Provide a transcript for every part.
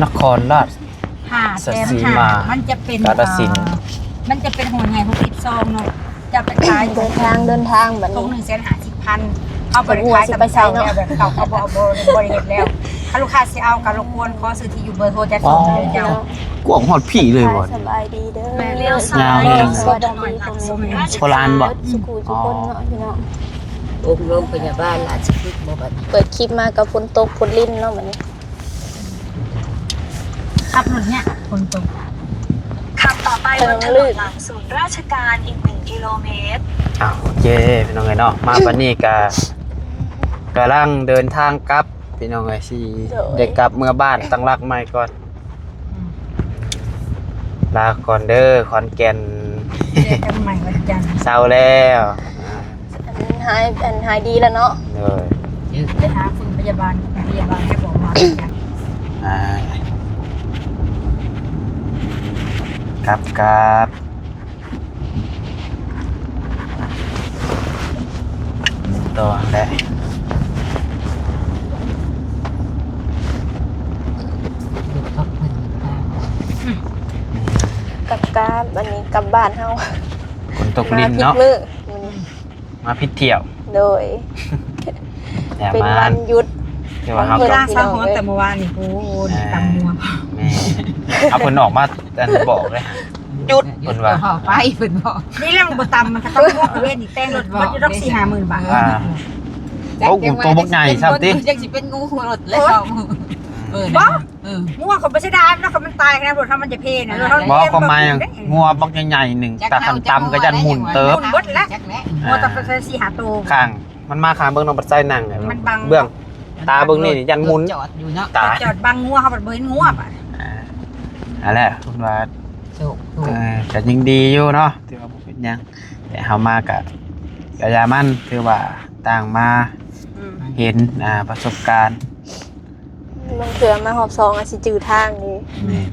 ນະຄອນລາດ ຫ້າແຖມຫ້າ ມັນຈະເປັນ ກາລະສິນ ເອີ ມັນຈະເປັນຫົວໃຫຍ່ຫົກສິບຊອງເນາະ ຈະໄປຂາຍ ເດີນທາງ ເດີນທາງບັດນີ້ ຖົງໜຶ່ງແສນຫ້າສິບພັນ ເຮົາບໍ່ໄດ້ຂາຍ ຊິໄປໃສເນາະ ແບບເກົ່າ ເຂົາບໍ່ເອົາ ບໍ່ ບໍ່ໄດ້ເຮັດແລ້ວ ຖ້າລູກຄ້າຊິເອົາກໍລົບກວນຂໍຊື່ທີ່ຢູ່ເບີໂທຈັດສົ່ງເດີເຈົ້າ ກວ້າງຮອດພີ້ເລີຍບໍ່ ສະບາຍດີເດີ ແມ່ນ ຍາວແຮງ ສະບາຍດີ ພໍ່ຫຼານບໍ່ ສຸຂູ ທຸກຄົນເນາະ ພີ່ນ້ອງ ໂຮງພະຍາບານລາດຊະພຶກບໍ່ບັດນີ້ ເປີດຄລິບມາກໍຝົນຕົກຝົນລິນເນາະບັດນີ້ ຂັບລົດເນີ້ຍຝົນຕົກ ຂັບຕໍ່ໄປ ເອີ ບົນຖະໜົນຫຼັງສູນລາຊະການອີກໜຶ່ງກິໂລເມດ ອ້າວ ໂອເຄ ພີ່ນ້ອງເອີຍເນາະ ມາບັດນີ້ກະ ກຳລັງເດີນທາງກັບ ພີ່ນ້ອງເອີຍ ຊິ ໂດຍ ໄດ້ກັບເມືອບ້ານຕັ້ງຫຼັກໃໝ່ກ່ອນ ອືມ ລາກ່ອນເດີ ຂອນແກ່ນ ເຈີກັນໃໝ່ວັນຈັນ ເຊົາແລ້ວ ອັນຫາຍ ອັນຫາຍດີແລ້ວເນາະ ໂດຍ ໄປຫາຝຶກພະຍາບານ ພະຍາບານຈະບອກວ່າ ອ່າ ກັບ ກັບ ຕໍ່ຫັ້ນແຫຼະ ກັບ ກັບ ອັນນີ້ກັບບ້ານເຮົາ ຝົນຕົກລິນເນາະ ມາຜິດມື້ ມື້ນີ້ ມາຜິດຖ້ຽວ ໂດຍ ເປັນວັນຢຸດ ແຕ່ວ່າເຮົາ ເວລາເຊົ້າຮ້ອນແຕ່ເມື່ອວານນີ້ ໂອ້ຍ ອ່າ ຕຳມົວ ແມ່ນ ເອົາເພິ່ນອອກມາ ອັນ ບອກເລີຍ ຢຸດ ເພິ່ນວ່າ ເອົາໄປ ເພິ່ນບອກ ນີ້ແຫຼະມັນບໍ່ຕຳ ມັນກໍຕ້ອງເວນອີກ ແຕ່ງລົດ ມັນຢູ່ດອກສີ່ຫ້າໝື່ນບາດ ອ່າ ໂອ້ ໂຕບັກໃຫຍ່ຊ້ຳຕິ ຈັກຊິເປັນງູຫົວລົດແລ້ວ ເອີ ບໍ່ ເອີ ງົວເຂົາບໍ່ເສຍດາຍເນາະ ຄັນມັນຕາຍຂະໜາດລົດເຮົາມັນຈະເພນະ ເອີ ລົດເຮົາ ບໍ່ ຄວາມໝາຍ ງົວບັກໃຫຍ່ໆໜຶ່ງ ຈັກ ແຕ່ຄັນຕຳກໍຢ້ານໝຸ່ນເຕີບ ໝຸ່ນເບິດແຫຼະ ຈັ່ງໃດ ງົວຕ້ອງໄປໃສ່ສີ່ຫ້າໂຕ ຂ້າງ ມັນມາຂ້າງເບິ່ງນ້ອງບັດໄຊນັ່ງ ມັນບັງ ເບື້ອງຕາເບິ່ງນີ້ຢ້ານໝຸ່ນ ຈົດຢູ່ເນາະ ຕາ ຈອດບັງງົວ ເຮົາບັດບໍ່ເຫັນງົວບາດ ອ່າ ອັນແຫຼະ ເພິ່ນວ່າ ໂຊກ ເອີ ກໍຍັງດີຢູ່ເນາະ ຖືວ່າບໍ່ເປັນຫຍັງ ແຕ່ເຮົາມາກໍ ກໍຢ່າມັນ ຖືວ່າຕ່າງມາ ອືມ ເຫັນ ອ່າ ປະສົບການ ບາງເທື່ອມາຮອບສອງອາດຊິຈື່ທາງຢູ່ ແມ່ນ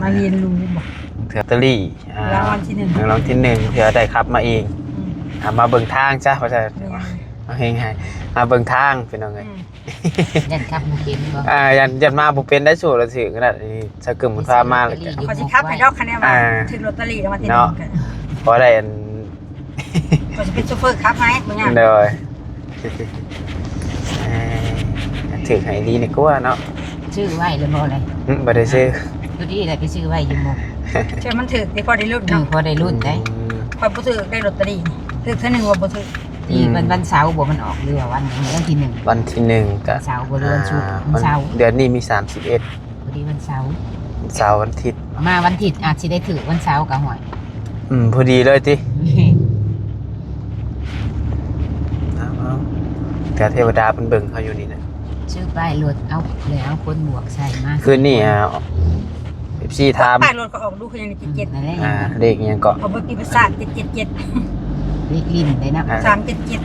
ມາຮຽນຮູ້ບໍ່ ບາງເທື່ອລອດເຕີຣີ ອ່າ ລາງວັນທີໜຶ່ງ ລາງວັນທີໜຶ່ງ ເທື່ອໄດ້ຂັບມາເອງ ອືມ ອ່າ ມາເບິ່ງທາງຊະ ວ່າຊັ້ນ ແມ່ນ ເອົາເຮງໃຫ້ ມາເບິ່ງທາງ ພີ່ນ້ອງເອີຍ ອືມ ຢ້ານຂັບບໍ່ເປັນບໍ່ ອ່າ ຢ້ານ ຢ້ານມາບໍ່ເປັນໄດ້ ສູ້ລະຖືກຂະໜາດນີ້ ສາວກຶມເພິ່ນພາມາແລ້ວ ຂ້ອຍຊິຂັບໃຫ້ດອກ ຄະແນນວ່າ ອ່າ ຖືກລອດເຕີຣີລາງວັນທີໜຶ່ງ ເນາະ ກໍ ພໍໄດ້ອັນ ຂ້ອຍຊິເປັນໂຊເຟີຂັບໃຫ້ ບໍ່ຍາກ ໂດຍ ເອີ ຖືກໃຫ້ດີນີ້ກວ່າເນາະ ຊື້ໄວ້ແລ້ວບໍ່ລະ ອືມ ບໍ່ໄດ້ຊື້ ພໍດີແຫຼະ ໄປຊື້ໄວ້ຢູ່ໝົກ ເທື່ອມັນຖືກ ໄດ້ພໍໄດ້ລຸ້ນ ເອີ ເນາະ ພໍໄດ້ລຸ້ນໄດ໋ ອືມ ຂ້ອຍບໍ່ຖືກໄດ້ລອດເຕີຣີ ຖືກເທື່ອໜຶ່ງວ່າບໍ່ຖືກ ທີ່ ອືມ ວັນ ວັນເສົາບໍ່ ມັນອອກ ຫຼືວ່າວັນຫຍັງ ວັນທີໜຶ່ງ ວັນທີໜຶ່ງກະ ເສົາບໍ່ ຫຼືວັນສຸກ ອ່າ ວັນເສົາ ເດືອນນີ້ມີສາມສິບເອັດ ພໍດີວັນເສົາ ເສົາ ວັນທິດ ມາວັນທິດອາດຊິໄດ້ຖືກວັນເສົາກະຫ້ວຍ ອືມ ພໍດີເລີຍຕິ ເອົາໆ ແຕ່ເທວະດາເພິ່ນເບິ່ງເຮົາຢູ່ນີ້ນະ ຊື້ປ້າຍລົດ ເອົາ ແລ້ວເອົາຄົນບວກໃສ່ມາ ຄືນນີ້ ອ່າ ເອັຟຊີຖາມ ປ້າຍລົດກໍອອກດູຄືຫຍັງ ເຈັດເຈັດ ອືມ ນັ້ນແຫຼະ ອ່າ ເລກຫຍັງເກາະ ເຂົາເບິ່ງປີປະສາດ ເຈັດເຈັດເຈັດ ເລກຫຼິ້ນໄດ້ເນາະ ອ່າ ສາມເຈັດເຈັດ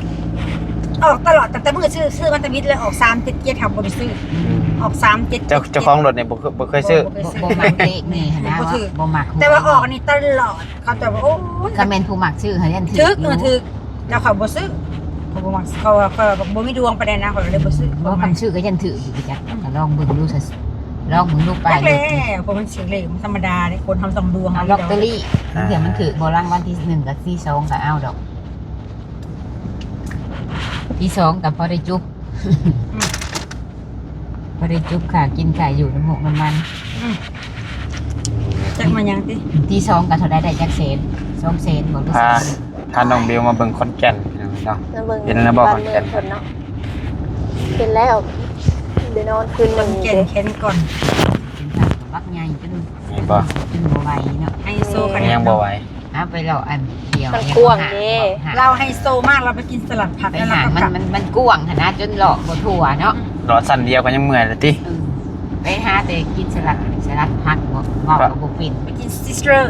ອອກຕະຫຼອດ ຕັ້ງແຕ່ມື້ຊື້ ຊື້ມາແຕ່ວິດແລ້ວ ອອກສາມເຈັດເຈັດ ເຮົາບໍ່ໄດ້ຊື້ ອືມ ອອກສາມເຈັດເຈັດ ເຈົ້າ ເຈົ້າຂອງລົດນີ້ບໍ່ ບໍ່ເຄີຍຊື້ ບໍ່ ບໍ່ເຄີຍຊື້ ບໍ່ ບໍ່ມັກເລກນີ້ຫັ້ນນະ ບໍ່ຖືກ ບໍ່ມັກ ແຕ່ວ່າອອກນີ້ຕະຫຼອດ ເຂົາຈະວ່າ ໂອ້ຍ ຄັນແມ່ນຜູ້ມັກຊື້ຫັ້ນ ຖືກຢູ່ ຖືກ ແຕ່ຂ້ອຍບໍ່ຊື້ ຂ້ອຍບໍ່ມັກ ເພາະວ່າຂ້ອຍບໍ່ມີດວງປານໃດນະ ຂ້ອຍເລີຍບໍ່ຊື້ ບໍ່ ຄັນຊື້ກໍຢ້ານຖືກຢູ່ຈັກ ກໍລອງເບິ່ງດູຊະ ລອງເບິ່ງດູໄປ ຈັກແລ້ວ ເພາະມັນຊື້ເລກ ມັນທຳມະດາເດ້ ຄົນເຮົາຕ້ອງດວງ ເອົາລອດເຕີຣີ ອ່າ ເທື່ອມັນຖືກບໍ່ ລາງວັນທີໜຶ່ງກັບທີສອງກໍເອົາດອກ ທີສອງກໍພໍໄດ້ຈຸບ ອືມ ພໍໄດ້ຈຸບຄ່າກິນຄ່າຢູ່ ນ້ຳໝົກນ້ຳມັນ ອືມ ຈັກມາຫຍັງຕິ ທີສອງກໍເທົ່າໃດ ໄດ້ຈັກແສນ ສອງແສນບໍ່ ຫຼື ພາ ສາມແສນ ພານ້ອງເບວມາເບິ່ງຂອນແກ່ນພີ່ນ້ອງເນາະ ມາເບິ່ງ ເຫັນແລ້ວບໍ່ ບ້ານເມືອງເພິ່ນເນາະ ເຫັນແລ້ວ ໄດ້ນອນຄືນໜຶ່ງ ແກ່ນແຂນກ່ອນ ເປັນສັດບັກໃຫຍ່ຈົນ ແມ່ນບໍ່ ຈົນບໍ່ໄຫວເນາະ ໄຮໂຊຂະໜາດ ຍັງບໍ່ໄຫວ ເອົາໄປເລາະອັນດຽວ ມັນກວ້າງເດ້ ເຮົາໄຮໂຊມາກ ເຮົາໄປກິນສະຫຼັດຜັກ ໄປ ແລ້ວເຮົາກໍ ມັນ ມັນ ມັນກວ້າງຫັ້ນນະ ຈົນເລາະບໍ່ທົ່ວເນາະ ເລາະຊັ້ນດຽວກໍຍັງເມື່ອຍແລ້ວຕິ ເອີ ໄປຫາແຕ່ກິນສະຫຼັດ ສະຫຼັດຜັກ ເວົ້າກໍບໍ່ເປັນ ໄປກິນຊິສເຕີ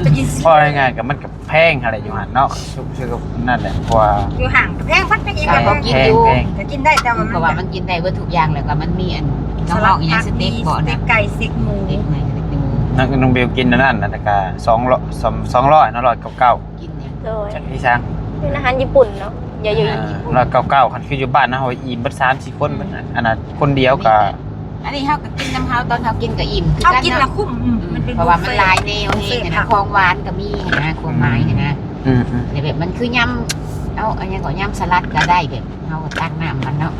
ໄປກິນຊິສເຕີ ເວົ້າງ່າຍໆກໍມັນກໍ ແພງຫັ້ນແຫຼະຢູ່ຫັ້ນເນາະ ຄື ຄືນັ້ນແຫຼະ ເພາະວ່າຢູ່ຫ້າງກໍແພງ ມັນແພງອີ່ຫຍັງກໍແພງ ແພງ ແພງ ກໍກິນໄດ້ ແຕ່ວ່າມັນ ເພາະວ່າມັນກິນໄດ້ເບິດທຸກຢ່າງ ແລ້ວກໍມັນມີອັນ ສະຫຼັດຜັກ ມີສະເຕັກ ມີ ບໍ່ ສະເຕັກໄກ່ ສະເຕັກໝູ ສະເຕັກໄກ່ ສະເຕັກໜູ ນາງນ້ອງເບວກິນອັນນັ້ນ ອັນນັ້ນກໍສອງຮ້ອຍ ສອງ ສອງຮ້ອຍເນາະ ຮ້ອຍເກົ້າເກົ້າ ກິນຫຍັງ ໂດຍ ຈັກອີ່ສັງ ເປັນອາຫານຍີ່ປຸ່ນເນາະ ເຢຍຢູ່ ອ່າ ຍີ່ປຸ່ນ ຮ້ອຍເກົ້າເກົ້າ ຄັນຄືຢູ່ບ້ານນະ ເຮົາອີ່ມເບິດສາມສີ່ຄົນ ອືມ ອັນນັ້ນຄົນດຽວກໍ ອັນນີ້ເຮົາກໍກິນນຳເຮົາ ຕອນເຮົາກິນກໍອີ່ມຄື ເຮົາ ກັນ ກິນ ເນາະ ລະຄຸ້ມ ອືມ ອືມ ມັນເປັນ ເພາະວ່າມັນ ບຸຟເຟ ຫຼາຍແນວນີ້ ບຸຟເຟ ຫັ້ນນະ ຂອງຫວານກໍມີຫັ້ນນະ ຄວາມໝາຍຫັ້ນນະ ອືມ ແລ້ວແບບມັນຄືຍຳ ເອົາ ອັນຫຍັງກໍ ຍຳສະຫຼັດກໍໄດ້ ແບບເຮົາກໍຕັກນ້ຳມັນເນາະ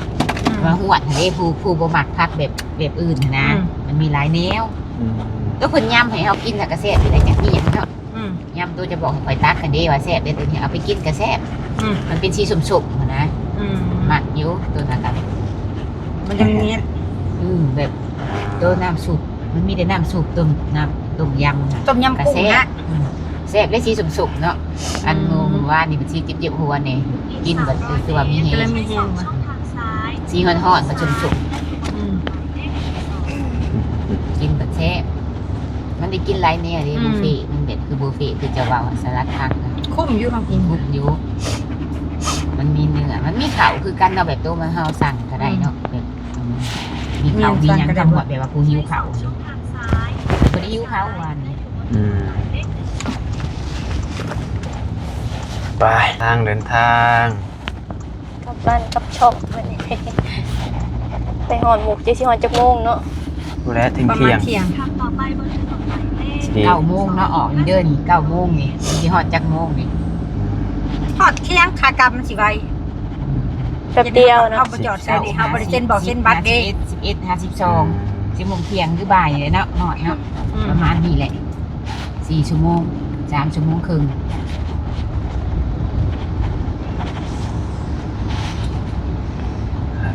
ອືມ ວ່າຫວນຫັ້ນເດ້ ຜູ້ ຜູ້ບໍ່ມັກຜັກແບບ ແບບອື່ນຫັ້ນນະ ອືມ ມັນມີຫຼາຍແນວ ອືມ ແລ້ວເພິ່ນຍຳໃຫ້ເຮົາກິນ ແລ້ວກໍແຊບຢູ່ໄດ໋ ຈັກນີ້ເນາະ ອືມ ຍຳໂຕຈະບອກໃຫ້ຂ້ອຍຕັກຫັ້ນເດ້ ວ່າແຊບເດ້ ໂຕນີ້ເອົາໄປກິນກໍແຊບ ອືມ ມັນເປັນສີສົ້ມໆຫັ້ນນະ ອືມ ມັກຢູ່ໂຕນັ້ນນະ ມັນຍັງເນຍ ອືມ ແບບໂຕນ້ຳຊຸບ ມັນມີແຕ່ນ້ຳຊຸບ ຕົ້ມ ນ້ຳຕົ້ມຍຳນະ ຕົ້ມຍຳ ກໍແຊບ ກຸ້ງນະ ອືມ ແຊບເດ້ ສີສົ້ມໆເນາະ ອັນ ອືມ ມື້ວານນີ້ເປັນສີເຈັບໆຫົວນີ້ ກິນແບບ ເອີ ຄືວ່າມີແຮງ ກໍເລີຍມີແຮງວ່າ ສີຮ້ອນໆ ມັນສົ້ມໆ ອືມ ກິນແບບແຊບ ມັນໄດ້ກິນຫຼາຍແນວເດ້ ອືມ ບຸຟເຟ ມັນແບບຄືບຸຟເຟ ຄືເຈົ້າເວົ້າ ສະຫຼັດຜັກ ຄຸ້ມຢູ່ເນາະ ຄຸ້ມຢູ່ ມັນມີເນື້ອ ມັນມີເຂົ້າຄືກັນເນາະ ແບບໂຕມັນເຮົາສັ່ງກໍໄດ້ເນາະ ອືມ ແບບ ອືມ ມີເຂົ້າ ແມ່ນ ມີຫຍັງ ສັ່ງກໍໄດ້ ທັງໝົດ ແບບວ່າຜູ້ຫິວເຂົ້າ ບໍ່ໄດ້ຫິວເຂົ້າວານນີ້ ອືມ ໄປ ທາງເດີນທາງ ກັບບ້ານກັບຊ່ອງ ໄປຮອດມຸກ ຈັກຊິຮອດຈັກໂມງເນາະ ພຸ້ນແຫຼະ ເຖິງທ່ຽງ ປະມານທ່ຽງ ເກົ້າໂມງເນາະ ອອກນີ້ເດີ ນີ້ເກົ້າໂມງນີ້ ຊິຮອດຈັກໂມງນີ້ ຮອດທ່ຽງ ຂາກັບມັນຊິໄວ ແປັບດຽວເນາະ ເຮົາບໍ່ຈອດໃສ່ນີ້ ເຮົາບໍ່ໄດ້ເຊັນບອກເຊັນບັດເດ້ ສິບເອັດ ຫ້າສິບສອງ ອືມ ສິບໂມງທ່ຽງ ຫຼື ບ່າຍນີ້ແຫຼະເນາະ ຮອດເນາະ ອືມ ປະມານນີ້ແຫຼະ ສີ່ຊົ່ວໂມງ ສາມຊົ່ວໂມງເຄິ່ງ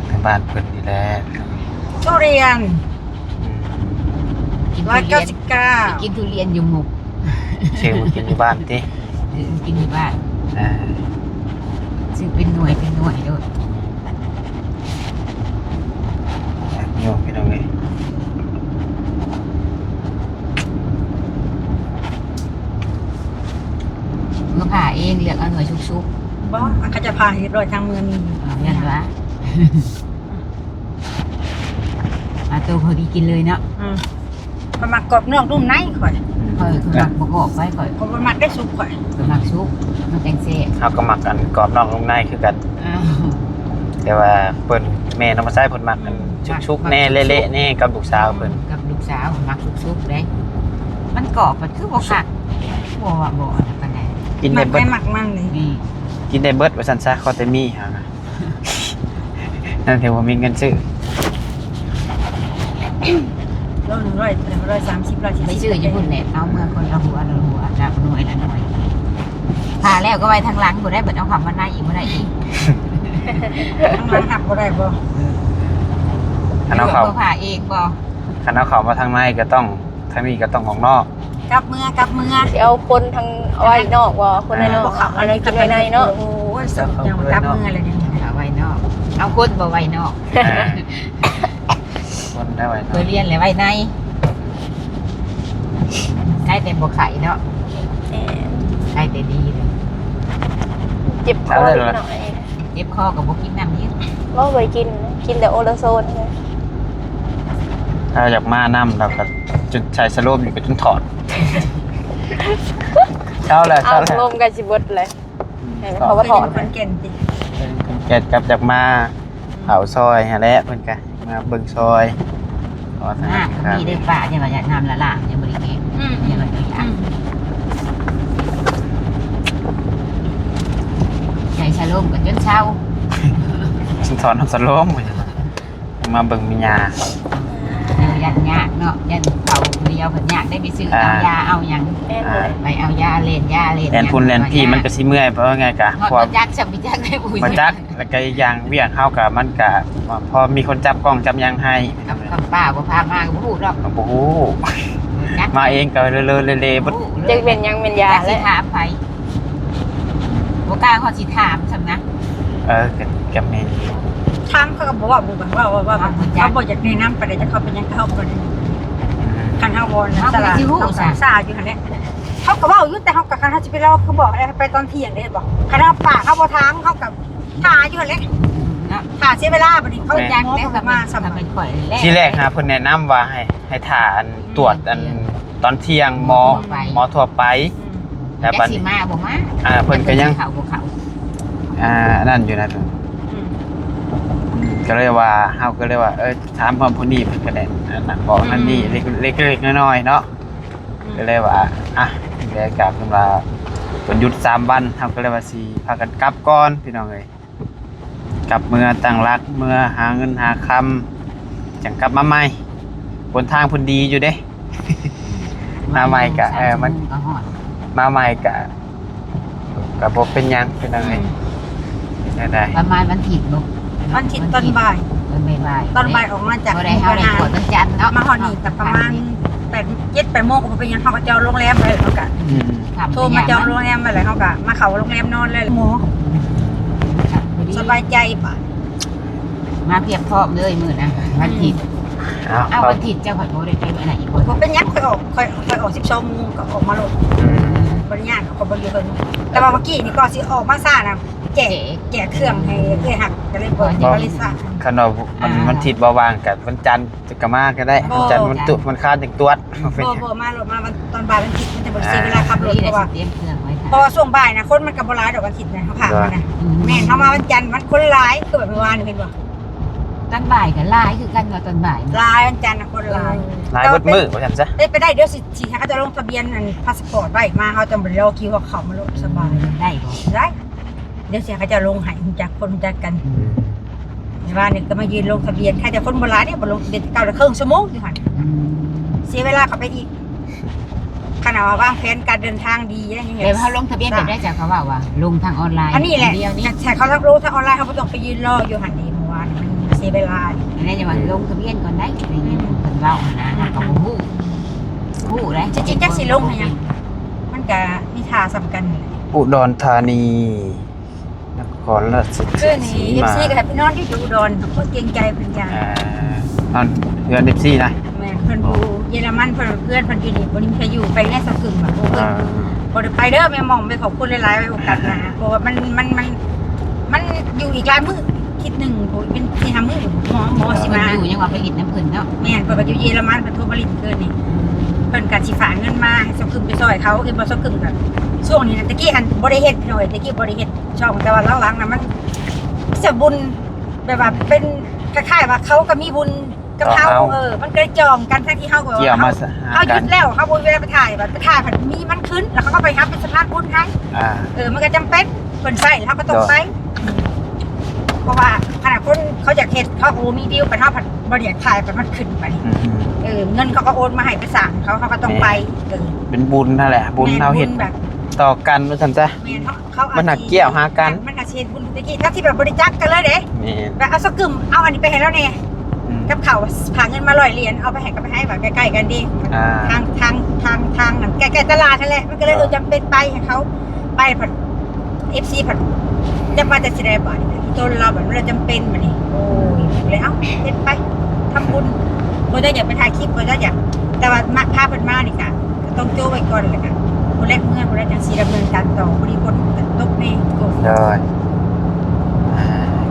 ທາງບ້ານເພິ່ນນີ້ແຫຼະ ທຸລຽນ ອືມ ກິນທຸລຽນ ຮ້ອຍເກົ້າສິບເກົ້າ ໄປກິນທຸລຽນຢູ່ມຸກ ຊື້ມາກິນຢູ່ບ້ານຕິ ຊື້ມາກິນຢູ່ບ້ານ ເອີ ຊື້ເປັນໜ່ວຍເປັນໜ່ວຍໂລດ ແຊບຢູ່ພີ່ນ້ອງເອີຍ ມາຜ່າເອງ ເລືອກເອົາໜ່ວຍສຸກໆ ບໍ່ ອັນເຂົາຈະຜ່າໃຫ້ຮຽບຮ້ອຍທາງເມືອມີ ເອີ ແມ່ນຫວາ ອາ ໂຕພໍດີກິນເລີຍເນາະ ອືມ ຂ້ອຍມັກກອບນອກນຸ່ມໃນຂ້ອຍ ຂ້ອຍ ຂ້ອຍມັກບໍ່ກອບໄວ້ ຂ້ອຍ ຂ້ອຍບໍ່ມັກໄດ້ສຸກ ຂ້ອຍ ຂ້ອຍມັກສຸກ ມັນຈັ່ງແຊບ ເຮົາກໍມັກອັນກອບນອກນຸ່ມໃນຄືກັນ ອ້າວ ແຕ່ວ່າເພິ່ນ ແມ່ນ້ອງມາຊາຍເພິ່ນມັກອັນ ອືມ ສຸກໆແນ່ ມັກສຸກໆ ເລະໆແນ່ ກັບລູກສາວເພິ່ນ ອືມ ກັບລູກສາວມັກສຸກໆເດ້ ມັນກອບມັນຄືບໍ່ຄັກ ບໍ່ວ່າບໍ່ອັນນັ້ນປານໃດ ກິນໄດ້ເບິດ ມັກໄປມັກມັນນີ້ ອືມ ກິນໄດ້ເບິດວ່າຊັ້ນຊະ ຂໍແຕ່ມີຫາ ນັ້ນແຕ່ບໍ່ມີເງິນຊື້ ໂລໜຶ່ງຮ້ອຍ ຮ້ອຍສາມສິບ ຮ້ອຍສີ່ສິບ ໄປຊື້ຢູ່ພຸ້ນແຫຼະ ເອົາເມືອຄົນລະຫົວ ລະຫົວ ລະໜ່ວຍ ລະໜ່ວຍ ຜ່າແລ້ວກໍໄວ້ທາງຫຼັງບໍ່ໄດ້ ບັດເອົາເຂົ້າມາໃນອີກບໍ່ໄດ້ອີກ ທາງຫຼັງຮັບບໍ່ໄດ້ບໍ່ ເອີ ຄັນເອົາເຂົ້າ ເພື່ອຜ່າເອງບໍ່ ຄັນເອົາເຂົ້າມາທາງໃນກໍຕ້ອງ ທາງນີ້ກໍຕ້ອງອອກນອກ ກັບເມືອ ກັບເມືອ ຊິເອົາຄົນທາງໄວ້ນອກບໍ່ ຄົນໄວ້ນອກ ອ່າ ເອົາແນວກິນໄວ້ໃນເນາະ ໂອ້ຍ ສະຫຍັງວ່າກັບເມືອແລ້ວນີ້ ເອົາໄວ້ນອກ ເອົາຄົນບໍ່ໄວ້ນອກ ອ່າ ຄົນໄດ້ໄວ້ນອກ ຕົວລຽນແລ້ວໄວ້ໃນ ໄດ້ແຕ່ບໍ່ໄຂ້ເນາະ ແມ່ນ ໄຂ້ແຕ່ດີເລີຍ ເຈັບຄໍ ເອົາເລີຍ ເຈັບຄໍກໍບໍ່ກິນນ້ຳເຢັນ ບໍ່ ບໍ່ໄດ້ກິນ ກິນແຕ່ໂອລາໂຊນ ເຮົາຢາກມານຳ ເຮົາກໍຈົນໃສ່ສະໂລມຢູ່ ກໍຈົນຖອດ ເຊົາແລ້ວ ເຊົາແລ້ວ ສະໂລມໃກ້ຊິເບິດແລ້ວ ອືມ ໃຫ້ເຂົາມາຖອນ ເພິ່ນຢູ່ຂອນແກ່ນຕິ ເພິ່ນຢູ່ຂອນແກ່ນ ກັບຢາກມາເຝົ້າຊອຍຫັ້ນແຫຼະ ເພິ່ນກໍມາເບິ່ງຊອຍ ເພາະວ່າທາງນັ້ນກໍມີເດ້ ປ້າ ຢ່າວ່າຢາກນ້ຳລະລາ ຍັງບໍ່ໄດ້ແກະ ອືມ ຍັງບໍ່ໄດ້ ອືມ ໃສ່ສະໂລມກໍຈົນເຊົາ ສອນສະໂລມ ມາເບິ່ງແມ່ຍ່າ ເອີ ຢ້ານຍາກເນາະ ຢ້ານເຂົາຜູ້ດຽວເພິ່ນຍາກໄດ້ໄປຊື້ ອ່າ ເອົາຢາເອົາຫຍັງ ແມ່ນເລີຍ ອ່າ ໄປເອົາຢາ ແລ່ນຢາ ແລ່ນ ແລ່ນພຸ້ນແລ່ນພີ້ ມັນກໍຊິເມື່ອຍ ເພາະວ່າໄງກະ ຮອດ ພວກ ບໍ່ຈັກ ຈຳໄປຈັກໄດ້ ບໍ່ ບໍ່ຈັກ ແລ້ວກໍອີກຢ່າງວຽກເຮົາກໍ ມັນກໍພໍມີຄົນຈັບກ້ອງຈັບຫຍັງໃຫ້ ກັບ ກັບປ້າບໍ່ພາມາກໍບໍ່ຮູ້ດອກ ກໍບໍ່ຮູ້ ບໍ່ຈັກ ມາເອງກໍເລີໆເລໆເບິດ ຈັກແມ່ນຫຍັງແມ່ນຢາ ຈັກຊິ ແຫຼະ ຖາມໃຜ ບໍ່ກ້າຮອດຊິຖາມຊ້ຳນະ ເອີ ກໍ ກໍແມ່ນ ຖາມເຂົາກໍບໍ່ເວົ້າ ບໍ່ເວົ້າ ເວົ້າ ເວົ້າ ເຂົາບໍ່ຢາກແນະນຳປານໃດ ຈັກເຂົາເປັນຫຍັງເຂົາບໍ່ໄດ້ ອືມ ຄັນເຮົາບໍ່ ເຮົາກໍຊິຮູ້ ສາ ສາຢູ່ຫັ້ນແຫຼະ ເຮົາກໍເວົ້າຢູ່ ແຕ່ເຮົາກໍ ຄັນເຮົາຊິໄປເລົ່າ ຄືບອກໃຫ້ໄປຕອນທ່ຽງເດ້ ເຫັນບໍ່ ຄັນເຮົາປາກເຮົາບໍ່ຖາມ ເຮົາກໍຖ້າຢູ່ຫັ້ນແຫຼະ ເນາະ ຖ້າເສຍເວລາ ບັດນີ້ເຂົາ ແມ່ນ ຈັກແລ້ວ ມາຊ້ຳ ຖ້າແມ່ນຂ້ອຍແຫຼະ ທີແລກຫາເພິ່ນແນະນຳວ່າໃຫ້ ໃຫ້ຖ້າອັນ ອືມ ຕວດອັນຕອນທ່ຽງ ໝໍ ໝໍທົ່ວໄປ ອືມ ແລ້ວບັດນີ້ ຈັກຊິມາບໍ່ມາ ອ່າ ເພິ່ນກໍຍັງ ເຂົ້າບໍ່ເຂົ້າ ອ່າ ອັນນັ້ນຢູ່ນະ ອືມ ອືມ ກໍເລີຍວ່າ ເຮົາກໍເລີຍວ່າ ເອີ ຖາມເພິ່ນຜູ້ນີ້ ເພິ່ນກໍແນະນຳບອກ ອືມ ນັ້ນນີ້ ເລັກ ເລັກໆນ້ອຍໆເນາະ. ອືມ ກໍເລີຍວ່າ ອ່ະ ແລ້ວກໍເພິ່ນວ່າເພິ່ນຢຸດສາມວັນ ເຮົາກໍເລີຍວ່າຊິພາກັນກັບກ່ອນ ພີ່ນ້ອງເອີຍ. ກັບເມືອຕັ້ງຫຼັກ ເມືອຫາເງິນຫາຄຳ ຈັ່ງກັບມາໃໝ່. ຫົນທາງເພິ່ນດີຢູ່ເດ້ ມາໃໝ່ກະ ເອີ ມັນ ສາມຊົ່ວໂມງກໍຮອດ ມາໃໝ່ກະ ກະບໍ່ເປັນຫຍັງ ເປັນຫຍັງເລີຍ. ອືມ ແນວໃດ ປະມານວັນທິດບໍ່? ວັນທິດຕອນບ່າຍ ຕອນບ່າຍໆ ຕອນບ່າຍອອກມາຈາກ ບໍ່ໄດ້ ເຮົາໄດ້ກວດວັນຈັນເນາະ ມາຮອດນີ້ກະປະມານ ແປດ ເຈັດແປດໂມງກໍບໍ່ເປັນຫຍັງ ເຮົາກໍຈອງໂຮງແຮມໄວ້ ເຮົາກໍ ອືມ ໂທມາຈອງໂຮງແຮມໄວ້ ແລ້ວເຮົາກໍມາເຂົ້າໂຮງແຮມນອນເລີຍ ໝໍ ສະບາຍໃຈບາດ ມາພຽບພ້ອມເລີຍມື້ນະ ວັນທິດ. ເອົາ ເອົາ ວັນທິດເຈົ້າຂ້ອຍບໍ່ໄດ້ໄປອັນນັ້ນອີກບໍ່? ບໍ່ເປັນຫຍັງ ຂ້ອຍອອກ ຂ້ອຍ ຂ້ອຍອອກສິບສອງໂມງກໍອອກມາໂລດ. ອືມ ບໍ່ໄດ້ຢ້ານ ຂ້ອຍບໍ່ຢູ່ເທິງ ແຕ່ວ່າເມື່ອກີ້ນີ້ກໍຊິອອກມາຊ້ານະ ແຈກ ແຈກເຄື່ອງໃຫ້ເອື້ອຍຮັກ ກໍເລີຍບໍ່ ເພາະ ກໍເລີຍຊ້າ. ຄັນວ່າ ອ່າ ວັນ ວັນທິດບໍ່ວ່າງກໍວັນຈັນຈະກໍມາກໍໄດ້ ບໍ່ ວັນຈັນວັນຕຸ ວັນຄານຈັ່ງຕວດ. ບໍ່ ບໍ່ ມາໂລດ ມາວັນ ຕອນບ່າຍວັນທິດມັນຈະບໍ່ເສຍເວລາຂັບລົດ ອ່າ ເພາະວ່າ ເພາະວ່າຊ່ວງບ່າຍນະ ຄົນມັນກໍບໍ່ຫຼາຍດອກ ວັນທິດນະ ເຮົາຜ່ານມານະ. ອືມ ແມ່ນ ເຮົາມາວັນຈັນມັນຄົນຫຼາຍ ຄືແບບເມື່ອວານນີ້ ເຫັນບໍ່? ຕອນບ່າຍກໍຫຼາຍຄືກັນວ່າຕອນບ່າຍ ຫຼາຍ ວັນຈັນນະຄົນຫຼາຍ ເອີ ຫຼາຍເບິດມື້ວ່າຊັ້ນຊະ. ເຮັດໄປໄດ້ ດຽວຊິ ຊິໃຫ້ເຂົາເຈົ້າລົງທະບຽນອັນພາສປອດໄວ້ ມາເຮົາຈັ່ງບໍ່ໄດ້ລໍຄິວ ເຮົາເຂົ້າມາໂລດ ສະບາຍ. ອືມ ໄດ້ບໍ່? ໄດ້ ດຽວຊິໃຫ້ເຂົາເຈົ້າລົງໃຫ້ ຮູ້ຈັກຄົນຮູ້ຈັກກັນ. ອືມ ໃນວານນີ້ກໍມາຢືນລົງທະບຽນ ໃຄແຕ່ຄົນບໍ່ຫຼາຍເດ້ ບໍ່ລົງທະບຽນ ເກົ່າລະເຄິ່ງຊົ່ວໂມງຢູ່ຫັ້ນ. ອືມ ເສຍເວລາເຂົ້າໄປອີກ. ຄັນວ່າວາງແຜນການເດີນທາງດີ ແລ້ວເຮົາລົງທະບຽນແບບໃດ ເຂົາເວົ້າວ່າລົງທາງອອນລາຍ ອັນນີ້ແຫຼະ ໃຫ້ເຂົາລົງທາງອອນລາຍ ເຮົາບໍ່ຕ້ອງໄປຢືນລໍຢູ່ຫັ້ນເດ້ ເມື່ອວານນີ້ມັນເສຍເວລາ. ແລ້ວຍັງວ່າ ອືມ ລົງທະບຽນກ່ອນໄດ້ ໄປເຮັດເພິ່ນເວົ້າຫັ້ນນະ ເຮົາກໍບໍ່ຮູ້ ຮູ້ເດ້ ທີ່ຈິງຈັກຊິລົງໃຫ້ຫຍັງ ມັນກະມີທ່າສ່ຳກັນນີ້ແຫຼະ. ອຸດອນທານີ ນະຄອນລາຊະສີມາ ຄືນີ້ ເອັຟຊີ ກໍໃຫ້ໄປນອນຢູ່ ຢູ່ອຸດອນ ເພາະເກງໃຈເພິ່ນຢ້ານ. ອ່າ ນອນເຮືອນ ເອັຟຊີ ນະ. ແມ່ນ ເພິ່ນຢູ່ເຢຍລະມັນ ເພິ່ນ ເພື່ອນເພິ່ນຢູ່ນີ້ ບໍ່ມີໃຜຢູ່ ໄປແລ້ວສາວກຶມວ່າ ໂອ້ຍ ອ່າ ບໍ່ໄດ້ໄປເດີແມ່ໝ່ອມ ໄປຂອບຄຸນຫຼາຍໆ ໄວ້ໂອກາດໜ້າ ເພາະວ່າມັນ ມັນ ມັນ ມັນຢູ່ອີກຫຼາຍມື້ ທິດໜຶ່ງ ໂອ້ຍ ເປັນສີ່ຫ້າມື້ ໝໍ ໝໍຊິມາ. ເພິ່ນຢູ່ ຍັງວ່າໄປຫຼິ້ນນຳເພິ່ນເນາະ. ແມ່ນ ເພິ່ນກໍຢູ່ເຢຍລະມັນ ເພິ່ນໂທມາຫຼິ້ນຄືນນີ້ ອືມ ເພິ່ນກໍຊິຝາກເງິນມາໃຫ້ສາວກຶມໄປຊ່ອຍເຂົາ ເຫັນບໍ່ ສາວກຶມກໍ ຊ່ວງນີ້ນະ ແຕ່ກີ້ຫັ້ນບໍ່ໄດ້ເຮັດ ພີ່ນ້ອງເອີຍ ແຕ່ກີ້ບໍ່ໄດ້ເຮັດຊ່ອງ ແຕ່ວ່າຫຼັງໆນະ ມັນ ສະບຸນ ແບບວ່າເປັນຄ້າຍໆວ່າເຂົາກໍມີບຸນກັບເຮົາ ເອີ ມັນກໍເລີຍຈອງກັນ ທັງທີ່ເຮົາກໍວ່າ ເຮົາຢຸດແລ້ວ ເຮົາບໍ່ມີເວລາໄປຖ່າຍ ບັດໄປຖ່າຍພັດມີມັນຂຶ້ນ ແລ້ວເຂົາກໍໄປຮັບເປັນສະພານບຸນໃຫ້ ອ່າ ເອີ ມັນກໍຈຳເປັນ ເພິ່ນໃຊ້ ເຮົາກໍຕ້ອງໄປ ເພາະວ່າຂະໜາດຄົນເຂົາຢາກເຮັດ ເຂົາກໍບໍ່ມີວິວ ບັດເຮົາພັດບໍ່ໄດ້ຢາກຖ່າຍ ບັດມັນຂຶ້ນໄປ ອືມ ເອີ ເງິນເຂົາກໍໂອນມາໃຫ້ໄປສ້າງເຂົາ ເຮົາກໍຕ້ອງໄປ ເອີ ເປັນບຸນຫັ້ນແຫຼະ ບຸນເຮົາເຮັດຕໍ່ກັນວ່າຊັ້ນຊະ ແມ່ນ ເຂົາ ມັນຫາກກ່ຽວຫາກັນ ມັນອາດຊິເຮັດບຸນແຕ່ກີ້ ທັງທີ່ແບບບໍ່ໄດ້ຈັກກັນເລີຍເດ້ ແມ່ນ ແບບເອົາສາວກຶມ ເອົາອັນນີ້ໄປໃຫ້ລາວແດ່ ອືມ ກັບເຂົ້າ ພາເງິນມາຮ້ອຍຫຼຽນ ເອົາໄປໃຫ້ ກໍໄປໃຫ້ວ່າໃກ້ໆກັນເດ້ ອ່າ ທາງ ທາງ ທາງ ທາງນັ້ນ ໃກ້ໆຕະຫຼາດຫັ້ນແຫຼະ ມັນກໍເລີຍ ເອີ ເອີ ຈຳເປັນໄປໃຫ້ເຂົາ ໄປພັດ ເອັຟຊີ ພັດ ຈັກມາແຕ່ຊິໄດ້ບາດນີ້ ອີ່ຕົນລາວບັດ ມັນເລີຍຈຳເປັນບັດນີ້ ໂອ້ຍ ເລີຍ ເອົ້າ ເຮັດໄປ ທຳບຸນ ບໍ່ໄດ້ຢາກໄປຖ່າຍຄລິບ ບໍ່ໄດ້ຢາກ ແຕ່ວ່າມາ ພາເພິ່ນມານີ້ກະ ກໍຕ້ອງໂຈະໄວ້ກ່ອນ ແລ້ວກະມື້ແລງເມືອພຸ້ນແຫຼະ ຈັ່ງຊິດຳເນີນການຕໍ່ ພໍດີຝົນກໍຕົກແດ່. ໂດຍ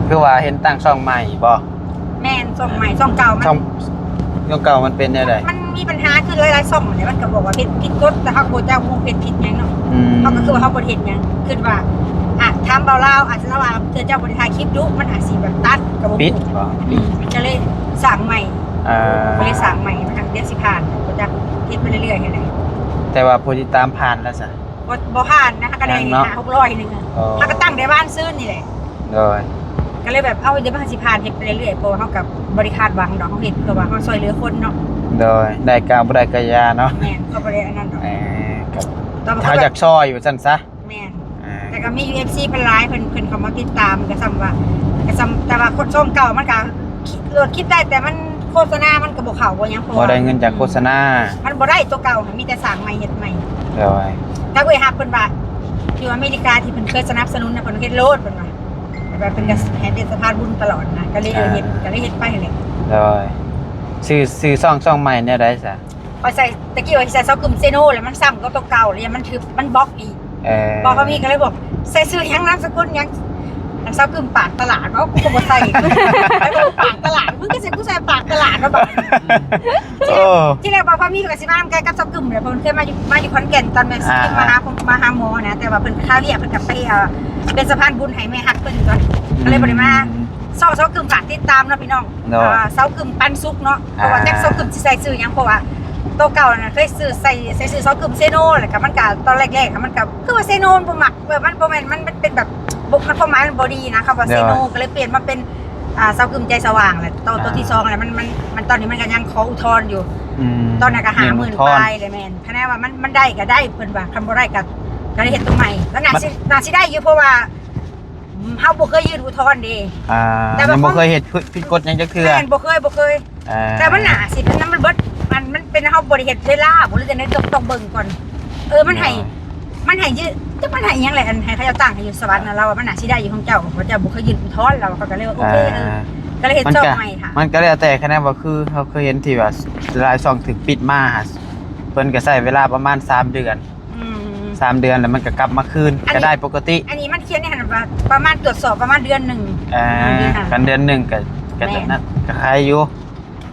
ຄືວ່າເຫັນຕັ້ງຊ່ອງໃໝ່ບໍ່? ແມ່ນ ຊ່ອງໃໝ່ ຊ່ອງເກົ່າມັນ ຊ່ອງ ຊ່ອງເກົ່າມັນເປັນແນວໃດ? ມັນມີບັນຫາຄືຫຼາຍໆຊ່ອງຫັ້ນແຫຼະ ມັນກໍບອກວ່າເຮັດຜິດກົດ ແຕ່ເຮົາກໍບໍ່ຈັກວ່າເຮັດຜິດຫຍັງເນາະ ອືມ ເຮົາກໍຄືວ່າເຮົາບໍ່ໄດ້ເຮັດຫຍັງ ຄິດວ່າ ອາດຖາມເບົາລາວ ອາດຈະລາວວ່າ ເທື່ອເຈົ້າບໍ່ໄດ້ຖ່າຍຄລິບດຸ ມັນອາດຊິແບບຕັດ ກໍບໍ່ຮູ້ ປິດບໍ່? ອືມ ກໍເລີຍສ້າງໃໝ່ ເອີ ກໍເລີຍສ້າງໃໝ່ ມັນຈັ່ງດຽວຊິຜ່ານ ບໍ່ຈັກ ເຮັດໄປເລື້ອຍໆຫັ້ນແຫຼະ ແຕ່ວ່າຜູ້ຕິດຕາມຜ່ານແລ້ວຊະ? ບໍ່ ບໍ່ຜ່ານນະ ຫາກໍໄດ້ຫ້າຫົກຮ້ອຍໜຶ່ງ ອໍ ຫາກໍຕັ້ງໄດ້ວານຊືນນີ້ແຫຼະ ໂດຍ ກໍເລີຍແບບ ເອົ້າ ດຽວມັນກໍຊິຜ່ານ ເຮັດໄປເລື້ອຍໆ ເພາະວ່າເຮົາກໍບໍ່ໄດ້ຄາດຫວັງດອກ ເຮົາເຮັດເພື່ອວ່າເຮົາຊ່ວຍເຫຼືອຄົນເນາະ ໂດຍ ໄດ້ກາບໍ່ໄດ້ກາຢ່າເນາະ ແມ່ນ ເຂົາບໍ່ໄດ້ອັນນັ້ນດອກ ເອີ ກໍ ເຮົາຢາກຊ່ອຍວ່າຊັ້ນຊະ ແມ່ນ ອ່າ ແຕ່ກໍມີຢູ່ ເອັຟຊີ ເພິ່ນຫຼາຍ ເພິ່ນ ເພິ່ນເຂົ້າມາຕິດຕາມ ກໍສ່ຳວ່າ ກໍສ່ຳ ແຕ່ວ່າຄົນຊ່ອງເກົ່າມັນກໍ ໂຫຼດຄລິບໄດ້ ແຕ່ມັນໂຄສະນາມັນກໍບໍ່ເຂົ້າບໍ່ຫຍັງ ເພາະວ່າບໍ່ໄດ້ເງິນຈາກໂຄສະນາ ອືມ ມັນບໍ່ໄດ້ ຕົວເກົ່າຫັ້ນມີແຕ່ສ້າງໃໝ່ເຮັດໃໝ່ ໂດຍ ທາງເອື້ອຍຮັກເພິ່ນວ່າ ຢູ່ອາເມລິກາທີ່ເພິ່ນເຄີຍສະໜັບສະໜູນນະ ເພິ່ນເຮັດໂລດເພິ່ນວ່າ ແບບເພິ່ນກໍ ອືມ ໃຫ້ເປັນສະພານບຸນຕະຫຼອດນະ ກໍເລີຍ ອ່າ ເຮັດ ກໍເລີຍເຮັດໄປຫັ້ນແຫຼະ ໂດຍ ຊື່ ຊື່ຊ່ອງ ຊ່ອງໃໝ່ແນວໃດຊະ? ຂ້ອຍໃສ່ ຕະກີ້ວ່າຊິໃສ່ຊອກຶມເຊໂນ ແລ້ວມັນຊ້ຳກັບຕົວເກົ່າ ແລ້ວມັນຖືກ ມັນບລັອກອີກ ເອີ ບໍ່ ເຮົາມີກໍເລີຍບອກ ໃສ່ຊື່ຫຍັງນາມສະກຸນຫຍັງ ອັນຊອກຶມປາກຕະຫຼາດ ເວົ້າ ກູກໍບໍ່ໃສ່ ປາກຕະຫຼາດ ມຶງກໍໃສ່ ກູໃສ່ປາກຕະຫຼາດ ວ່າບາດ ໂອ້ ທີແລກວ່າພໍມີກໍຊິມານຳກັນກັບຊອກຶມແຫຼະ ເພາະເພິ່ນເຄີຍມາຢູ່ ມາຢູ່ຂອນແກ່ນ ຕອນແມ່ຊອກຶມ ອ່າ ມາຫາ ມາຫາໝໍນະ ແຕ່ວ່າເພິ່ນຄາວຽກ ເພິ່ນກໍໄປ ເອີ ເປັນສະພານບຸນໃຫ້ແມ່ຮັກເພິ່ນກ່ອນ ອືມ ກໍເລີຍບໍ່ໄດ້ມາ ຊ່ອງສາວກຶມ ຝາກຕິດຕາມເນາະພີ່ນ້ອງ. ໂດຍ ອ່າ ສາວກຶມປັນສຸກເນາະ. ເພາະວ່າ ອ່າ ຈັກສາວກຶມຊິໃສ່ຊື່ຫຍັງ ເພາະວ່າໂຕເກົ່ານັ້ນເຄີຍຊື່ ໃສ່ ໃສ່ຊື່ສາວກຶມເຊໂນ ແລ້ວກໍມັນກໍຕອນແລກໆ ມັນກໍຄືວ່າເຊໂນມັນບໍ່ມັກ ແບບມັນບໍ່ແມ່ນ ມັນ ມັນເປັນແບບ ບໍ່ ມັນຄວາມໝາຍມັນບໍ່ດີນະ ຄຳວ່າເຊໂນ. ໂດຍ ກໍເລີຍປ່ຽນມາເປັນ ອ່າ ສາວກຶມໃຈສະຫວ່າງແຫຼະ. ໂຕ ອ່າ ໂຕທີສອງແຫຼະ ມັນ ມັນ ມັນຕອນນີ້ມັນກໍຍັງຂໍອຸທອນຢູ່. ອືມ ຕອນນັ້ນກໍຫ້າໝື່ນປາຍແຫຼະ. ແມ່ນ ຄະແນນວ່າມັນ ມັນໄດ້ກໍໄດ້ ເພິ່ນວ່າ ຄັນບໍ່ໄດ້ກໍ ກໍໄດ້ເຮັດຕົວໃໝ່. ແລ້ວໜ້າ ມັນ ຊິ ໜ້າຊິໄດ້ຢູ່ ເພາະວ່າ ເຮົາບໍ່ເຄີຍຍື່ນອຸທອນເດ້. ອ່າ ແຕ່ວ່າ ຍັງບໍ່ເຄີຍເຮັດຜິດ ຜິດກົດຫຍັງຈັກເທື່ອ. ແມ່ນ ບໍ່ເຄີຍ ບໍ່ເຄີຍ. ອ່າ ແຕ່ມັນໜ້າຊິເປັນນຳ ມັນເບິດ ມັນ ມັນເປັນເຮົາບໍ່ໄດ້ເຮັດເວລາບໍ ຫຼືຈັ່ງໃດ ຕ້ອງ ຕ້ອງເບິ່ງກ່ອນ. ເອີ ມັນໃຫ້ ໂດຍ ມັນໃຫ້ຢືນ ຈັກມັນໃຫ້ອີ່ຫຍັງແຫຼະ ອັນໃຫ້ເຂົາເຈົ້າຕັ້ງໃຫ້ຢູ່ສະຫວັນນະ. ລາວວ່າມັນໜ້າຊິໄດ້ຢູ່ຂອງເຈົ້າ ເຂົາເຈົ້າບໍ່ເຄີຍຍື່ນອຸທອນ ລາວວ່າ ເຂົາກໍເລີຍວ່າ ໂອເຄ ອ່າ ເອີ ກໍເລີຍເຮັດຊ່ອງໃໝ່ຖ້າ. ມັນກໍແລ້ວແຕ່ ຄະແນນວ່າຄືເຮົາເຄີຍເຫັນທີ່ວ່າຫຼາຍຊ່ອງຖືກປິດມາ ເພິ່ນກໍໃຊ້ເວລາປະມານສາມເດືອນ. ອືມ ສາມເດືອນແລ້ວມັນກໍກັບມາຄືນ ອັນນີ້ ກໍໄດ້ປົກກະຕິ. ອັນນີ້ມັນຂຽນໃນຫັ້ນວ່າປະມານ ຕວດສອບປະມານເດືອນໜຶ່ງ. ອ່າ ເດືອນໜຶ່ງ ຄັນເດືອນໜຶ່ງກໍ ກໍ ແມ່ນ ນັ້ນກໍໄຄຢູ່.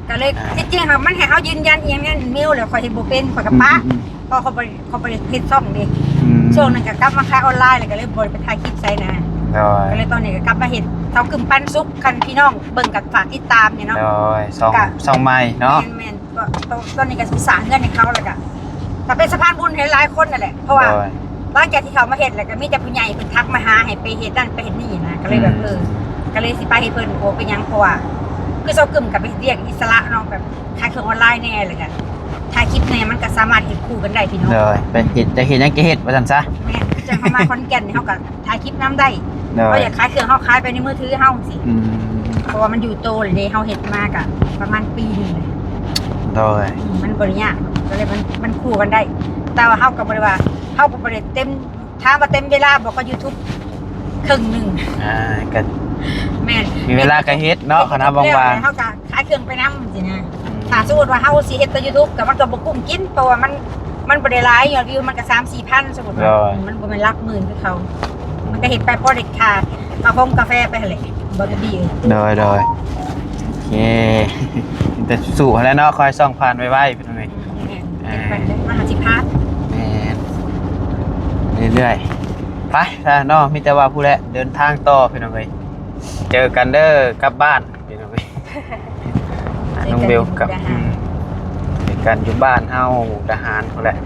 ກໍເລີຍ ອ່າ ທີ່ຈິງມັນໃຫ້ເຮົາຢືນຢັນອີ່ຫຍັງນັ້ນ ເມວແລ້ວຂ້ອຍເຮັດບໍ່ເປັນ ຂ້ອຍກໍປະ. ອືມໆໆ ເພາະຂ້ອຍບໍ່ ຂ້ອຍບໍ່ໄດ້ເຮັດຊ່ອງເດ້. ອືມ ຊ່ວງນັ້ນກໍກັບມາຂາຍອອນລາຍ ແລ້ວກໍເລີຍບໍ່ໄດ້ໄປຖ່າຍຄລິບໃສນະ. ໂດຍ ກໍເລີຍຕອນນີ້ກໍກັບມາເຮັດເຊົາກຶມປັນສຸກ ຄັນພີ່ນ້ອງເບິ່ງກໍຝາກຕິດຕາມແດ່ເນາະ. ໂດຍ ຊ່ອງ ກໍ ຊ່ອງໃໝ່ເນາະ. ແມ່ນໆ ກໍ ຕອນ ຕອນນີ້ກໍຊິສ້າງເຮືອນໃຫ້ເຂົາ ແລ້ວກໍ ກໍເປັນສະພານບຸນໃຫ້ຫຼາຍຄົນນັ້ນແຫຼະ ເພາະວ່າ ໂດຍ ຫຼັງຈາກທີ່ເຂົາມາເຮັດແລ້ວ ກໍມີແຕ່ຜູ້ໃຫຍ່ເພິ່ນທັກມາຫາໃຫ້ໄປເຮັດນັ້ນໄປເຮັດນີ້ນະ ກໍເລີຍແບບ ອືມ ເອີ ກໍເລີຍຊິໄປໃຫ້ເພິ່ນ ບໍ່ເປັນຫຍັງ ເພາະວ່າຄືເຊົາກຶມກໍໄປເຮັດວຽກອິດສະຫຼະເນາະ ແບບຂາຍເຄື່ອງອອນລາຍແດ່ ແລ້ວກໍຖ່າຍຄລິບແດ່ ມັນກໍສາມາດເຮັດຄູ່ກັນໄດ້ພີ່ນ້ອງ. ໂດຍ ໄປເຮັດ ຈະເຮັດຫຍັງກໍເຮັດວ່າຊັ້ນຊະ. ແມ່ນ ຄືຈັ່ງເຮົາມາຂອນແກ່ນນີ້ ເຮົາກໍ ถ่ายคลิปนำได้ โดย เฮาอยากขายเครื่อง เฮาขายไปในมือถือเฮาจั่งซี้ อืม เพราะว่ามันอยู่โตแล้วเด้ เฮาเฮ็ดมาก็ประมาณปีหนึ่งแล้ว โดย อืม มันบ่ได้ยาก ก็เลยมัน มันคู่กันได้ แต่ว่าเฮาก็บ่ได้ว่า เฮาก็บ่ได้เต็ม ถามว่าเต็มเวลาบ่ ก็ YouTube ครึ่งหนึ่ง อ่า ก็ แม่น มีเวลาก็เฮ็ดเนาะ เฮ็ด YouTube คันเฮาว่างๆ แล้วเฮาก็ ขายเครื่องไปนำจั่งซี้นะ อืม ถ้าสมมุติว่าเฮาสิเฮ็ดแต่ YouTube ก็มันก็บ่กุ้มกิน เพราะว่ามัน มันบ่ได้หลาย ยอดวิวมันก็สามสี่พัน สมมุติว่า โดย มันบ่แม่นหลักหมื่นคือเขา มันก็เฮ็ดไปพอได้ค่า กาฟงกาแฟไปหั่นแหละ บ่ได้ดี โดย โดย โอเค มีแต่สู้ๆ หั้นแหละเนาะ ขอให้ซ่องผ่านไวๆ พี่น้องเอ้ย แม่น เฮ็ดไปเด้อ มาหาสิพา แม่น เรื่อยๆ ไปซะเนาะ มีแต่ว่าพู้นแหละ เดินทางต่อ พี่น้องเอ้ย เจอกันเด้อ กลับบ้าน พี่น้องเอ้ย เจอกัน น้องเบลกับ อยู่มุกดาหาร อืม เจอกันอยู่บ้านเฮา มุกดาหารพู้นแหละ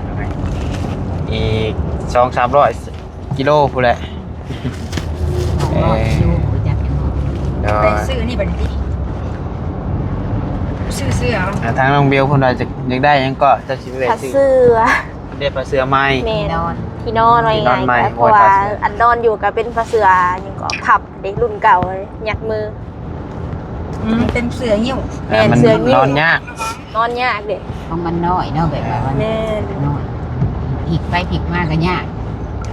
อีกสองสามร้อยกิโลพู้นแหละ สองร้อยกิโล บ่จักกันเนาะ โดย ไปซื้อนี่บัดนี้ติ ซื้อเสื้อเอา อ่า ทางน้องเบลเพิ่นว่าจะ อยากได้หยังก็ เจ้าสิไปแวะ ผ้า ซื้อ เสื้อ เพิ่นได้ผ้าเสื้อใหม่ แม่น ที่นอน ที่นอนว่าง่ายๆ ที่นอนใหม่ ก็เพราะว่า โอ้ย ผ้าเสื้อ อันนอนอยู่ก็เป็นผ้าเสื้อหยังก็พับ เด้ รุ่นเก่า ยัดมือ อืม เป็นเสื้อหิ้ว แม่น อ่า มัน เสื้อหิ้ว นอนยาก นอนยากเด้ ของมันน้อยเนาะ แบบว่ามัน แม่น น้อย พลิกไปพลิกมาก็ยาก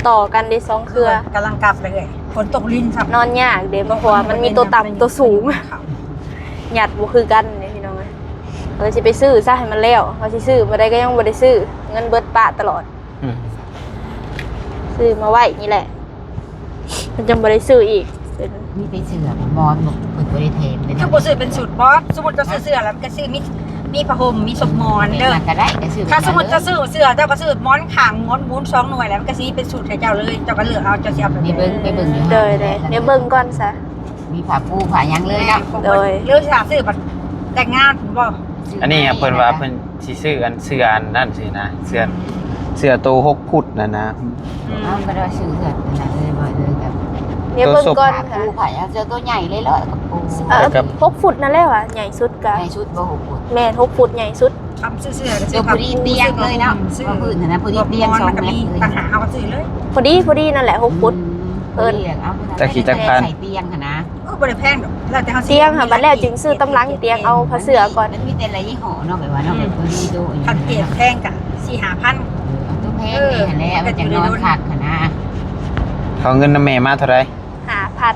ต่อกันเด้ สองเครือ กำลังกลับเลย ฝนตกรินซ้ำ นอนยากเด้ เพราะว่ามันมีตัวต่ำตัวสูง ยัดบ่คือกันเด้พี่น้องเอ้ย เฮาสิไปซื้อซะให้มันแล้ว เฮาสิซื้อมื้อใดก็ยังบ่ได้ซื้อ เงินเบิดปะตลอด อืม ซื้อมาไว้นี่แหละ มันจั่งบ่ได้ซื้ออีก มีแต่เสื้อ หมอนบ่ เพิ่นบ่ได้แถมเลยนะ คือบ่ซื้อเป็นชุดบ่ สมมุติเจ้าซื้อเสื้อแล้วมันก็ซื้อมี มีผ้าห่ม มีซบหมอนเด้อ มันก็ได้ ก็ซื้อ ถ้าสมมุติเจ้าซื้อเสื้อ เจ้าก็ซื้อหมอนข้าง หมอนหมุนสองหน่วยแล้ว มันก็สิเป็นชุดให้เจ้าเลย เจ้าก็เลือกเอา เจ้าสิเอาแบบใด ไปเบิ่ง ไปเบิ่งอยู่ โดย ห้าง โดย เดี๋ยวเบิ่งก่อนซะ มีผ้าปูผ้าหยังเลยเนาะ โดย หรือถ้าซื้อบัดแต่งงานบ่ อันนี้เพิ่นว่าเพิ่น สิซื้ออันเสื้ออันนั้นสินะ เสื้อ เสื้อโตหกฟุตน่ะนะ อืม เอ้า ก็ได้ซื้อเสื้ออันนั้นเลยบ่ เลยแบบ เดี๋ยวเบิ่งก่อนค่ะ ผ้าปูผ้าหยัง เสื้อโตใหญ่เลยเหรอ กับปู เอ่อ แล้วก็ หกฟุตนั่นแหละว่ะ ใหญ่สุดกะ ใหญ่สุดบ่ หกฟุต แม่น หกฟุตใหญ่สุด คำซื้อเสื้อก็ซื้อ ก็พอดีเตียงเลยเนาะ ซื้อ ว่าพื้นน่ะนะ พอดีเตียง สองเมตรเลย ต่างหากเอาก็ซื้อเลย พอดี พอดีนั่นแหละ หกฟุต อืม เพิ่น พอดีอะ เอา จักสิจักพัน ใส่เตียงหั่นนะ เออ บ่ได้แพงดอก แล้วแต่เฮาสิ เตียงค่ะ บัดแล้วจึงซื้อตำหลังเตียง เอาผ้าเสื้อก่อน มันมีแต่ละยี่ห้อเนาะ แบบว่าเนาะ อืม แบบพอดีโตะ คันเกรดแพงกะสี่ห้าพัน เออ เอาตัวแพงนี่หั่นแหละ เออ มันจั่งนอนคักหั่นนะ ขอเงินนำแม่มาเท่าใด ห้าพัน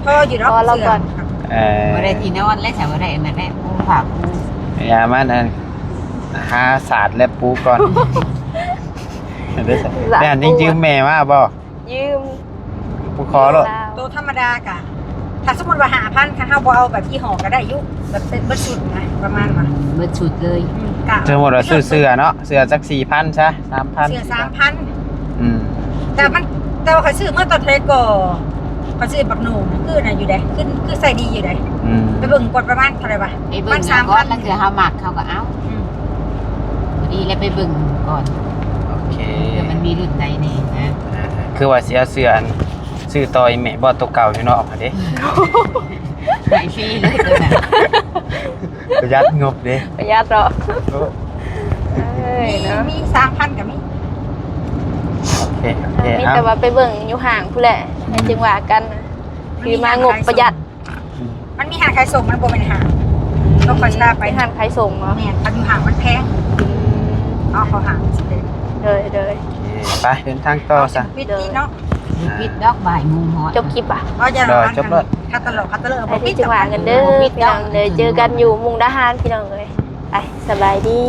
พออยู่ดอก พอแล้วก่อน เสื้อ เออ บ่ได้ที่นอนแล้ว ซะบ่ได้อันนั้นแหละ ปูผ้าปู อย่ามานั่น หาสาดและปูก่อน แม่นยืมแม่มาบ่ ยืม ผู้ขอโลด โตธรรมดากะ ถ้าสมมุติว่าห้าพัน คันเฮาบ่เอาแบบยี่ห้อก็ได้อยู่ แบบเป็นเบิดชุดนะ ประมาณว่า เบิดชุดเลย อืม กะ สมมุติว่าซื้อเสื้อเนาะ เสื้อจักสี่พันซะ สามพัน เสื้อสามพัน อืม แต่มัน แต่ว่าข้อยซื้อเมื่อตอนไทยก็ ไป ຊື້ບັກໂໜ່ຄືອັນນັ້ນຢູ່ໃດ ຄື ຄືໃສ່ດີຢູ່ໃດ ອືມ ໄປເບິ່ງກ່ອນ ປະມານເທົ່າໃດວະ ໄປເບິ່ງ ມັນສາມພັນ ກ່ອນ ລະເທື່ອເຮົາມັກເຮົາກໍເອົາ ອືມ ພໍດີແລ້ວໄປເບິ່ງກ່ອນ ໂອເຄ ເພື່ອມັນມີລຸ້ນໃດແດ່ນະ ອ່າ ຄືວ່າຊິເອົາເສື້ອອັນ ຊື້ຕໍ່ອີແມ່ບໍ່ ໂຕເກົ່າຢູ່ນອກຫັ້ນເດ້ ໃຫ້ຟຣີເລີຍໂຕນັ້ນ ປະຢັດງົບເດ້ ປະຢັດເນາະ ໂອ້ ເອີຍເນາະ ມີ ມີສາມພັນກໍມີ ໂອເຄ ໂອເຄ ມີແຕ່ວ່າໄປເບິ່ງຢູ່ຫ້າງພຸ້ນແຫຼະ ອືມ ຈັ່ງວ່າກັນ ຄືມາງົບປະຢັດ ມັນມີຮ້ານຂາຍສົ່ງ ມັນບໍ່ແມ່ນຫ້າງ ຕ້ອງຄ່ອຍພາໄປ ເປັນຮ້ານຂາຍສົ່ງເນາະ ແມ່ນ ຄັນຢູ່ຫ້າງມັນແພງ ເອົາເຂົ້າຫ້າງຊິເປັນ ໂດຍ ໂດຍ ໂອເຄ ໄປເດີນທາງຕໍ່ຊະ ປິດນີ້ເນາະ ບໍ່ປິດດອກ ບ່າຍໂມງຮອດ ຈົບຄລິບບາດ ເອົາ ໂດຍ ຈົບແລ້ວ ຄັດຕະຫຼອກ ຄັດຕະເລີ ໃຜທີ່ຈະວ່າກັນເດີ ພີ່ນ້ອງເດີ ເຈີກັນຢູ່ມຸກດາຫານ ພີ່ນ້ອງເອີຍ ໄປ ສະບາຍດີ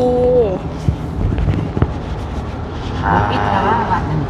ອ່າ ປິດແລ້ວວ່າວັດນັ້ນ